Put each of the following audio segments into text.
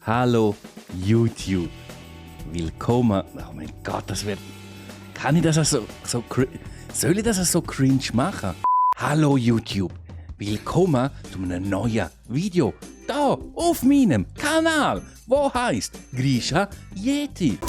Hallo YouTube. Willkommen. Oh mein Gott, das wird. Kann ich das also so soll ich das also so cringe machen? Hallo YouTube. Willkommen zu einem neuen Video. Da auf meinem Kanal, wo heißt Grisha Yeti.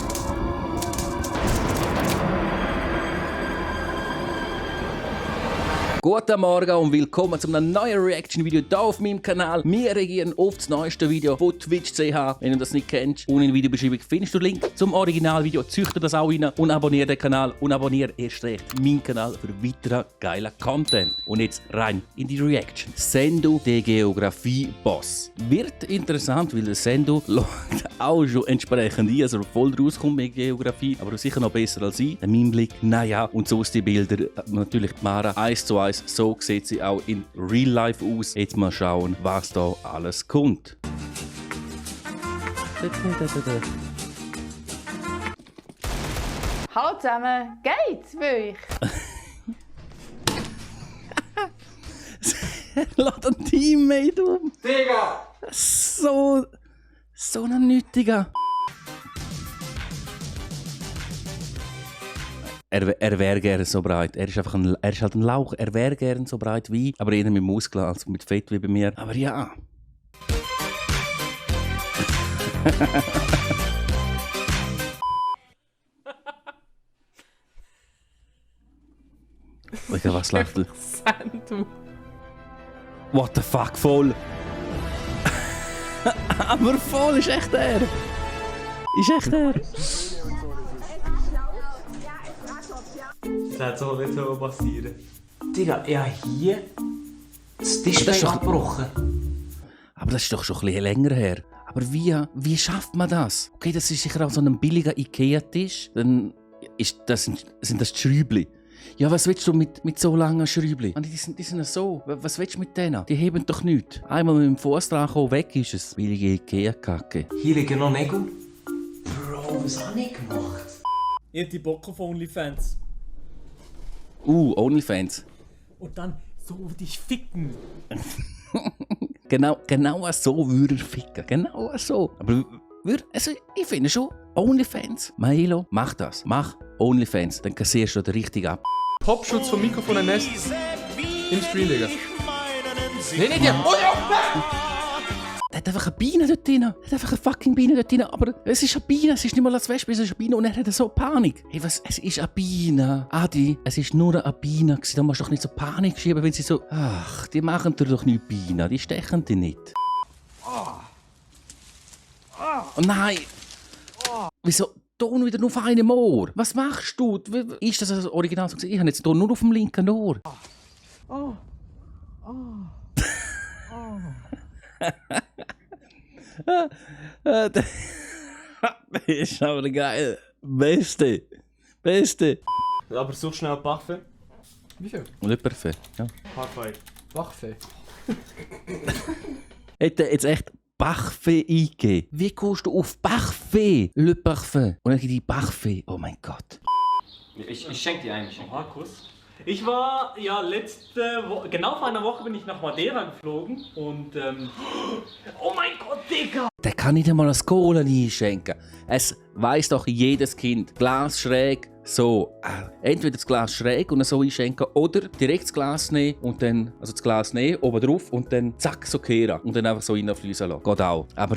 Guten Morgen und willkommen zu einem neuen Reaction-Video hier auf meinem Kanal. Wir reagieren auf das neueste Video von Twitch.ch. Wenn du das nicht kennst, unten in der Videobeschreibung findest du den Link zum Originalvideo. Züchte das auch rein und abonniere den Kanal und abonniere erst recht meinen Kanal für weiteren geilen Content. Und jetzt rein in die Reaction. Sendu, der Geografie-Boss. Wird interessant, weil der Sendu auch schon entsprechend ein, also voll rauskommt mit Geografie, aber sicher noch besser als ich. Der Blick, naja, und so ist die Bilder. Natürlich die Mara 1:1. So sieht sie auch in Real Life aus. Jetzt mal schauen, was da alles kommt. Hallo zusammen, geht's für euch? Lass ein Teammate um. Digga! So ein Nütiger. Er wäre gerne so breit. Er ist halt ein Lauch. Er wäre gerne so breit wie, aber eher mit Muskeln als mit Fett wie bei mir. Aber ja. Digga, was lacht du? Sendu. What the fuck, voll? Aber voll ist echt er. Ist echt er. Das hat so nicht so passieren. Digga, ja hier das Tisch Das ist doch- abgebrochen. Aber das ist doch schon ein bisschen länger her. Aber wie schafft man das? Okay, das ist sicher auch so ein billiger Ikea-Tisch. Dann sind das die Schräubli. Ja, was willst du mit so langen Schräubli? Die sind so. Was willst du mit denen? Die heben doch nichts. Einmal mit dem Fuß dran kommen, weg ist es. Billige Ikea-Kacke. Hier liegen noch Nägel. Bro, was habe ich gemacht? Ich hätte Bock auf OnlyFans. Onlyfans. Und dann so dich ficken. Genau so würde er ficken. Genau so. Aber also, ich finde schon, Onlyfans. Maelo, mach das. Mach Onlyfans. Dann kassierst du den richtig ab. Popschutz vom Mikrofon ein Nest im Stream, Digga. Nee, nicht ja. Oh ja! Der hat einfach eine Biene dort drin. Er hat einfach eine fucking Biene dort drin. Aber es ist eine Biene. Es ist nicht mal eine Wespe, es ist eine Biene. Und er hat so Panik. Hey, was? Es ist eine Biene. Adi, es ist nur eine Biene gewesen. Da musst du doch nicht so Panik schieben, wenn sie so... Ach, die machen dir doch nicht Bienen. Die stechen dich nicht. Oh nein! Wieso? Ton wieder nur auf einem Ohr. Was machst du? Ist das Original so gewesen? Ich habe jetzt Ton nur auf dem linken Ohr. Das ist aber geil. Beste. Aber such schnell Parfait. Wie viel? Le Parfait. Ja. Parfait. Wachfee. Hätte jetzt echt Parfait eingegeben. Wie kommst du auf Parfait? Le Parfait. Und dann die Parfait. Oh mein Gott. Ich schenke dir einen. Aha, Kuss. Ich war, ja, letzte Woche, genau vor einer Woche bin ich nach Madeira geflogen und, oh mein Gott, Digga! Der kann nicht einmal das Cola einschenken. Es weiss doch jedes Kind. Glas schräg, so. Entweder das Glas schräg und so einschenken oder direkt das Glas nehmen und dann, also das Glas nehmen, oben drauf und dann zack, so kehren. Und dann einfach so reinfließen lassen. Geht auch. Aber...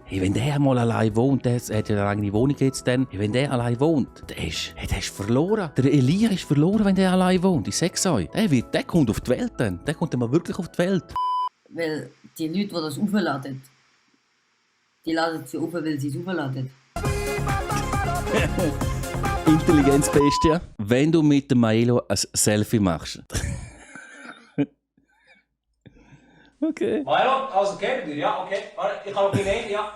Hey, wenn der mal allein wohnt, der hat ja eine eigene Wohnung jetzt dann, wenn der allein wohnt, der ist verloren. Der Elia ist verloren, wenn der allein wohnt. Ich sag's euch. Der kommt auf die Welt dann. Der kommt dann mal wirklich auf die Welt. Weil die Leute, die das aufladen, die laden sie auf, weil sie es aufladen. Intelligenzbestie. Wenn du mit dem Maelo ein Selfie machst. Okay. Milo, alles okay mit dir? Ja, okay. Warte, ich kann noch hinein, ja.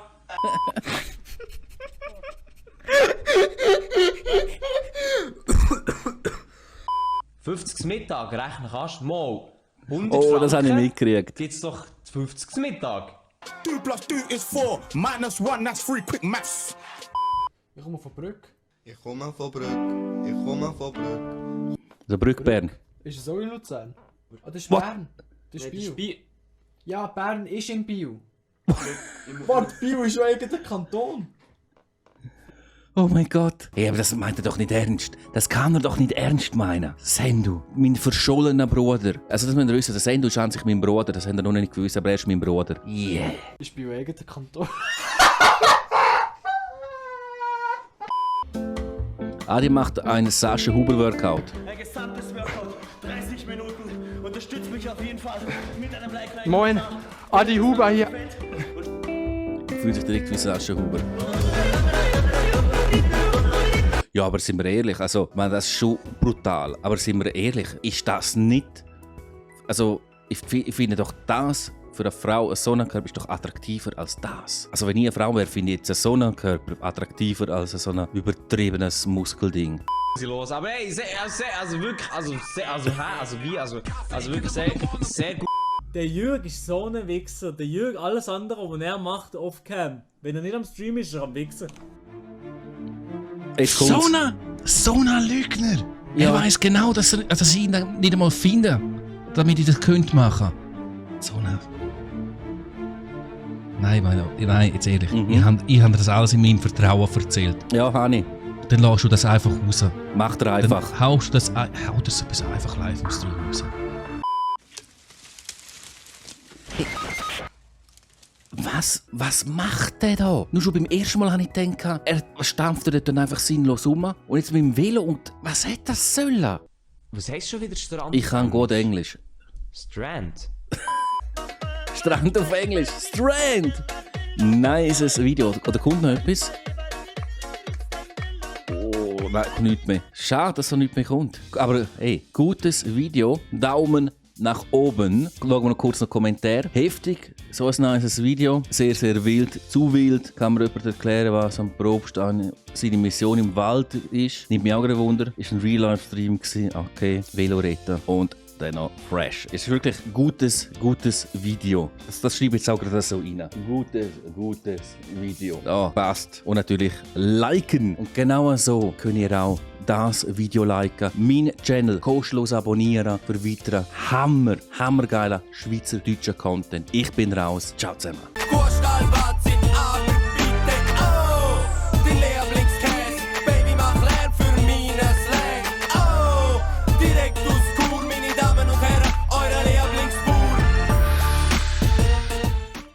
50 Mittag rechnen kannst, mal 100 Oh, das habe ich Franken, mitgekriegt. gibt's doch 50 Mittag. 2 plus 2 is 4. Minus 1, that's 3. Quick maths. Ich komme von Brück. Ich komme von Brück. Also Brückbern. Ist es auch in Luzern? Ah, das ist What? Bern. Das ist Bio. Spiel. Ja, Bern ist in Bio. Warte, Bio ist ja irgendein Kanton. Oh mein Gott. Hey, aber das meint er doch nicht ernst. Das kann er doch nicht ernst meinen. Sendu, mein verschollener Bruder. Also das müsst ihr wissen, der Sendu ist an sich mein Bruder. Das habt ihr noch nicht gewusst, aber er ist mein Bruder. Yeah. Ist Bio irgendein Kanton. Adi macht einen Sascha Huber Workout. Ein gesamtes Workout, 30 Minuten. Unterstützt mich auf jeden Fall mit einem Like. Moin, Adi Huber hier. Fühlt sich direkt wie Sascha Huber. Ja, aber sind wir ehrlich, also, man, das ist schon brutal. Aber sind wir ehrlich, ist das nicht... Also, ich finde doch das... Für eine Frau, ein Sonnenkörper ist doch attraktiver als das. Also wenn ich eine Frau wäre, finde ich jetzt einen Sonnenkörper attraktiver als so ein übertriebenes Muskelding. Los, aber ey, also wirklich, also wirklich sehr gut. Der Jürg ist so ein Wichser. Der Jürg, alles andere, was er macht, off-cam. Wenn er nicht am Stream ist, ist er am Wichsen. So ein Lügner! Ja. Er weiss genau, dass ich ihn nicht einmal finde, damit ich das könnte machen. So eine... Nein, jetzt ehrlich. Ich habe das alles in meinem Vertrauen erzählt. Ja, Hani. Dann lässt du das einfach raus. Mach dir einfach. Dann haust du das etwas einfach live im Stream raus. Hey. Was macht der da? Nur schon beim ersten Mal habe ich gedacht, er stampft dort dann einfach sinnlos um. Und jetzt mit dem Velo und... Was hätte das sollen? Was heisst schon wieder Strand? Ich kann gut Englisch. Strand? Strand auf Englisch. Strand! Nices Video. Oder kommt noch etwas? Oh, nein, nichts mehr. Schade, dass so nichts mehr kommt. Aber hey, gutes Video. Daumen nach oben. Schauen wir noch kurz noch Kommentar. Heftig. So ein nices Video. Sehr, sehr wild. Zu wild. Kann mir jemand erklären, was am Probst an seine Mission im Wald ist? Nimmt mich auch ein Wunder. Ist ein Real-Life-Stream gewesen. Okay. Velo retten. Und dann noch fresh. Es ist wirklich ein gutes Video. Das schreibe ich jetzt auch gerade so rein. Gutes Video. Ja, passt. Und natürlich liken. Und genau so könnt ihr auch das Video liken. Mein Channel kostenlos abonnieren für weiteren hammergeilen schweizerdeutschen Content. Ich bin raus. Ciao zusammen.